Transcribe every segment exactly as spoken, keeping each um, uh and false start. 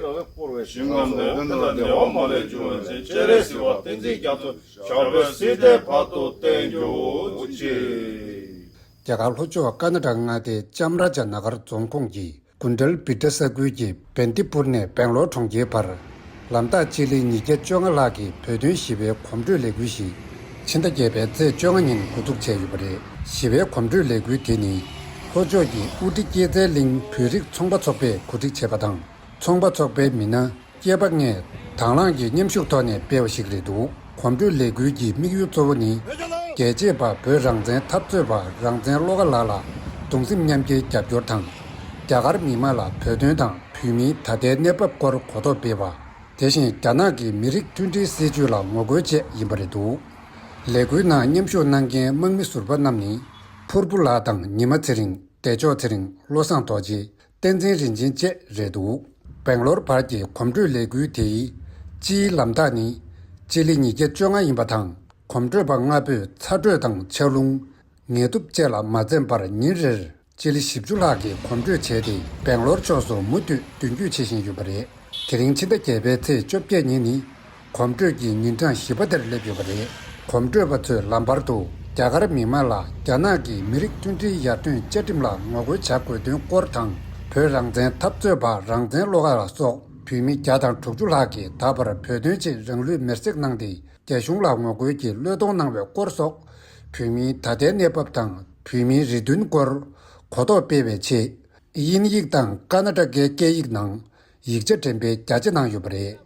ཞིང་ཁམས་ནས་ཕན་དང་བདེ་བ་མ་ལུས་འབྱུང་བའི་ཕྱིར། སྤྱན་རས་གཟིགས་དབང་བསྟན་འཛིན་རྒྱ་མཚོ་ཞབས་པད་སྲིད་མཐའི་བར་དུ་བརྟན་གྱུར་ཅིག་རྒྱ་གར་ལྷོ་ཕྱོགས་ཀར་ནཱ་ཊ་ཀ་མངའ་སྡེ་ཅམ་རཱ་ཇ་ན་གར་རྫོང་ཁོངས་ཀྱི་ཀུན་ཌལ་བི་ཊ་ས་ཁུལ་གྱི་བན་ཏི་པུར་ནས་སྦེང་ལོར་གྲོང་ཁྱེར་བར་ལམ་ཐག་སྤྱི་ལེ་ཉིས་བརྒྱ་བཅོ་ལྔ་ལྷག་གི་བོད་དོན་ཞི་བའི་གོམ་བགྲོད་ལས་འགུལ་ཞིག་ཕྱི་ཟླ་བརྒྱད་པའི་ཚེས་བཅོ་ལྔ་ཉིན་འགོ་འཛུགས་བྱས་ཡོད་པ་རེད། ཞི་བའི་གོམ་བགྲོད་ལས་འགུལ་དེ་ནི་ལྷོ་ཕྱོགས་ཀྱི་ཨུ་ཊི་སྐྱེད་ཚལ་གླིང་བོད་རིགས་ཚོང་པ་ཚོགས་པས་གོ་སྒྲིག་བྱས་པ་དང་། ཚོང་པ་ཚོགས་པའི་མི་སྣ་སྐྱེས་པ་ལྔས་དང་བླངས་ཀྱི་མཉམ་ཞུགས་ཐོག་ནས་སྤེལ་བ་ཞིག་རེད་འདུག་གོམ་བགྲོད་ལས་འགུལ་གྱི་དམིགས་ཡུལ་གཙོ་བོ་ནི། རྒྱལ་གཅེས་པ་བོད་རང་བཙན་འཐབ་རྩོད་པ་རང་བཙན་བློ་དགའ་ལགས་ལ་གདུང་སེམས་མཉམ་སྐྱེའི་རྒྱབ་སྐྱོར་དང་། རྒྱ་གར་མི་དམངས་ལ་བོད་དོན་དང་བོད་མིའི་ད་ལྟའི་གནས་བབ་སྐོར་གོ་རྟོགས་སྤེལ་བ། དེ་བཞིན་རྒྱ་ནག་གི་མི་རིགས་མཐུན་སྒྲིལ་སྲིད་བྱུས་ལ་ངོ་རྒོལ་བཅས་ཡིན་པ་རེད་འདུག་ལས་འགུལ་ནང་མཉམ་ཞུགས་གནང་མཁན་དམག་མི་ཟུར་པ་རྣམས་ནི། ཕུར་བུ་ལགས་དང་ཉི་མ་ཚེ་རིང་། བདེ་མཆོག་ཚེ་རིང་། བློ་བཟང་རྡོ་རྗེ། བསྟན་འཛིན་རིན་ཆེན་བཅས་རེད་འདུག་སྦེང་ལོར་བར་གྱི་གོམ་བགྲོད་ལས་འགུལ་དེའི་སྤྱིའི་ལམ་ཐག་ནི་སྤྱི་ལེ་ཉིས་བརྒྱ་བཅོ་ལྔ་ཡིན་པ་དང་། གོམ་བགྲོད་པ་ལྔ་པོས་ཚ་དྲོད་དང་ཆར་རླུང་། ངལ་དུབ་བཅས་ལ་མ་འཛེམས་པར་ཉིན་རེར་སྤྱི་ལེ་བཞི་བཅུ་ལྷག་གི་གོམ་བགྲོད་བྱས་ཏེ་སྦེང་ལོར་ཕྱོགས་སུ་མུ་མཐུད་མདུན་སྐྱོད་བྱེད་བཞིན་ཡོད་པ་རེད། དེ་རིང་ཕྱི་ཟླ་བརྒྱད་པའི་ཚེས་བཅོ་བརྒྱད་ཉིན་ནི། གོམ་བགྲོད་ཀྱི་ཉིན་གྲངས་བཞི་པ་དེར་སླེབས་ཡོད་པ་རེད། གོམ་བགྲོད་པ་ཚོས་ལམ་བར་དུ་རྒྱ་གར་མི་དམངས་ལ་རྒྱ་ནག་གི་མི་རིགས་མཐུན་སྒྲིལ་ཡར་ཐོན་བཅའ་ཁྲིམས་ལ་ངོ་རྒོལ་བྱ་དགོས་དོན་སྐོར་དང་། བོད་རང་བཙན་འཐབ་རྩོད་པ་རང་བཙན་བློ་དགའ་ལ་སོགས་བོད་མི་བརྒྱ་དང་དྲུག་ཅུ་ལྷག་གིས་ད་བར་བོད་དོན་ཆེད་རང་ལུས་མེར་སྲེག་གནང་སྟེ། རྒྱ་གཞུང་ལ་ངོ་རྒོལ་གྱི་བློས་གཏོང་གནང་བའི་སྐོར་སོགས། བོད་མིའི་ད་ལྟའི་གནས་བབ་དང་བོད་མིའི་རེ་འདུན་སྐོར་གོ་རྟོགས་སྤེལ་བའི་ཆེད། དབྱིན་ཡིག་དང་ཀར་ནཱ་ཊ་ཀའི་སྐད་ཡིག་ནང་ཡིག་ཆ་འགྲེམས་སྤེལ་རྒྱ་ཆེ་གནང་ཡོད་པ་རེད།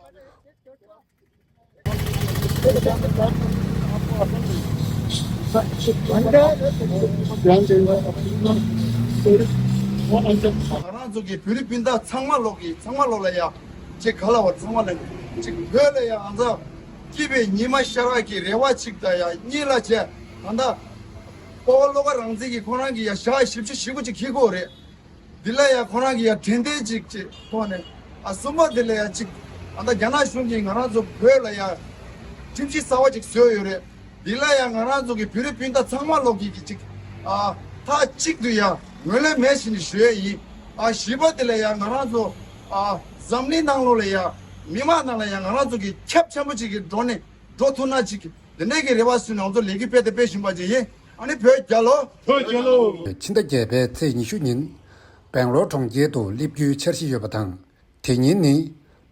ང་རང་ཚོ་གི་བོད་རིགས་སྤུན་ཟླ་ཚང་མ་ལོག་གི་ཚང་མ་ལོག་ལ་ཡ་ཅིག་ག་ལ་བར་ཚང་མ་ལ་ཅིག་བོད་ལ་ཡ་ང་ཚོ་སྐྱིད་པའི་ཉི་མ་ཤར་བ་གི་རེ་བ་ཅིག་དང་ཡ་གཉིས་ལ་བྱས་ད་ལྟ་སྤོ་བོ་བློ་དགའ་རང་བཙན་གྱི་ཁོ་རང་གི་ཡ་ཞག་བཞི་བཅུ་ཞེ་དགུ་ཅིག་འཁྱེར་གོ་རེད། འདི་ལ་ཡ་ཁོ་རང་གི་ཡ་དྲན་རྟེན་ཅིག་ཅིག་ཐོག་ནས་ཨ་གསུམ་པ་འདི་ལ་ཡ་ཅིག་ཨ་ད་རྒྱ་ནག་གཞུང་གིས་ང་རང་ཚོ་བོད་ལ་ཡ་ཁྲིམས་གཞི་གསར་བ་ཅིག་བཟོས་ཡོད་རེད། འདི་ལ་ཡ་ང་རང་ཚོ་གི་བོད་རིགས་སྤུན་ཟླ་ཚང་མ་ལོག་གི་གི་ཅིག་ཨ་མཐའ་གཅིག་ཏུ་ཡ་ངོས་ལེན་མེད་ཞེས་ནས་ཞུ་ཡས་ཡིན། ཨ་བཞི་པ་འདི་ལ་ཡ་ང་རང་ཚོ་ཨ་འཛམ་གླིང་ནང་ལོགས་ལ་ཡ་མི་མང་ནང་ལ་ཡ་ང་རང་ཚོ་གི་ཁྱབ་ཆེན་པོ་ཅིག་གི་འགྲོ་ནས་འགྲོ་ཐུབ་ན་ཅིག་འདི་འདྲའི་གི་རེ་བ་བཟུང་ནས་ང་ཚོ་ལས་འགུལ་སྤེལ་དང་སྤེལ་བཞིན་པ་ཅིག་ཡིན། ཨ་ནི་བོད་རྒྱལ་ལོ། བོད་རྒྱལ་ལོ། ཕྱི་ཟླ་བརྒྱད་པའི་ཚེས་ཉི་ཤུ་ཉིན། སྦེང་ལོར་གྲོང་ཁྱེར་དུ་སླེབས་རྒྱུའི་འཆར་གཞི་ཡོད་པ་དང་། དེ་ཉིན་ནི།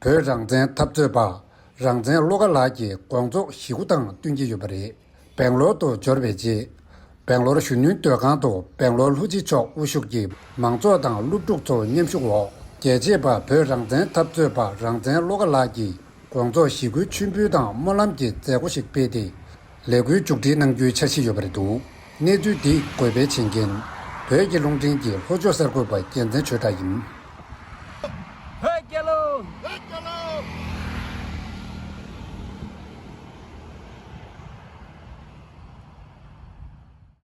བོད་རང་བཙན་འཐབ་རྩོད་པ། རང་བཙན་བློ་དགའ་ལགས་ཀྱི་དགོངས་རྫོགས་ཞེ་དགུ་དང་བསྟུན་གྱི་ཡོད་པ་རེད། སྦེང་ལོར་དུ་འབྱོར་བའི་རྗེས། སྦེང་ལོར་གཞོན་ནུའི་སྡོད་ཁང་དུ་སྦེང་ལོར་ལྷུ་ཅི་མཆོག་དབུ་བཞུགས་ཀྱི་མང་ཚོགས་དང་སློབ་ཕྲུག་ཚོ་མཉམ་ཞུགས་འོག་རྒྱལ་གཅེས་པ་བོད་རང་བཙན་འཐབ་རྩོད་པ་རང་བཙན་བློ་དགའ་ལགས་ཀྱི་དགོངས་རྫོགས་ཞེ་དགུའི་མཆོད་འབུལ་དང་སྨོན་ལམ་གྱི་མཛད་སྒོ་ཞིག་སྤེལ་ཏེ། ལས་འགུལ་མཇུག་སྒྲིལ་གནང་རྒྱུའི་འཆར་གཞི་ཡོད་པ་རེད་འདུག་གནས་ཚུལ་འདི་འགོད་སྤེལ་བྱེད་མཁན། བོད་ཀྱི་རླུང་འཕྲིན་གྱི་ལྷོ་ཕྱོགས་གསར་འགོད་པ་རྒྱལ་མཚན་ཆོས་གྲགས་ཡིན།